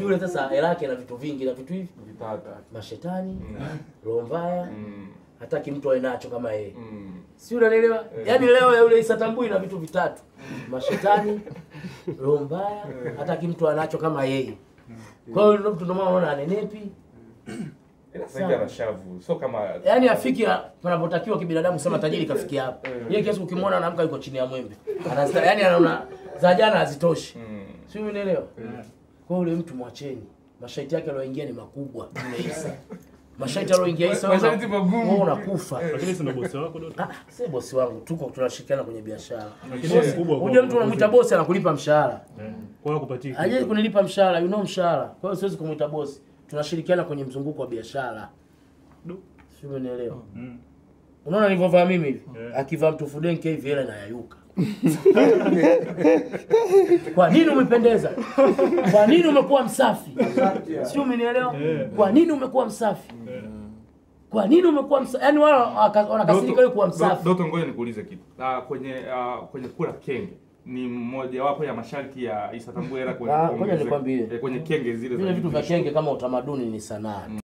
Yule sasa hela yake na vitu vingi na vitu hivi vitata. Mashetani, roho mbaya, hataki mtu awe nacho kama yeye. Si unanielewa? Yaani leo yule Issa Tambui na vitu vitatu. Mashetani, roho mbaya, hataki mtu anacho kama yeye. Kwa hiyo ndio mtu ndio maana unaona anenepi. Ila sasa ana shavu. Sio kama yaani afiki panapotakiwa kibinadamu sema tajiri kafikia hapo. Yeye kiasi ukimwona anaamka yuko chini ya mwembe. Anasta yaani anaona za jana hazitoshi. Si unanielewa? Kwa hiyo yule mtu mwacheni. Mashaiti yake aliyoingia ni makubwa yule Issa. Mashaiti aliyoingia Issa mashaiti magumu. Wewe unakufa. Lakini si ndo bosi wako Doto? Ah, si bosi wangu, tuko tunashirikiana kwenye biashara. Mkubwa. Unajua mtu unamuita bosi anakulipa mshahara. Kwa hiyo kupatia. Hajaji kunilipa mshahara, you know mshahara. Kwa hiyo siwezi kumuita bosi. Tunashirikiana kwenye mzunguko wa biashara. Si unanielewa? Unaona nilivyovaa mimi hivi? Akivaa mtu Fudenke hivi hela inayayuka. Kwa nini umependeza? Kwa nini umekuwa msafi? Si umenielewa? Kwa nini umekuwa msafi? Kwa nini umekuwa msafi? Yaani wao wanakasirika wewe kuwa msafi. Doto, ngoja nikuulize kitu. Kwenye kula kenge ni mmoja wapo ya masharti ya Issa Tambui hela kwenye Ngoja nikwambie. Kwenye kenge zile vile vitu vya kenge kama utamaduni ni sanaa.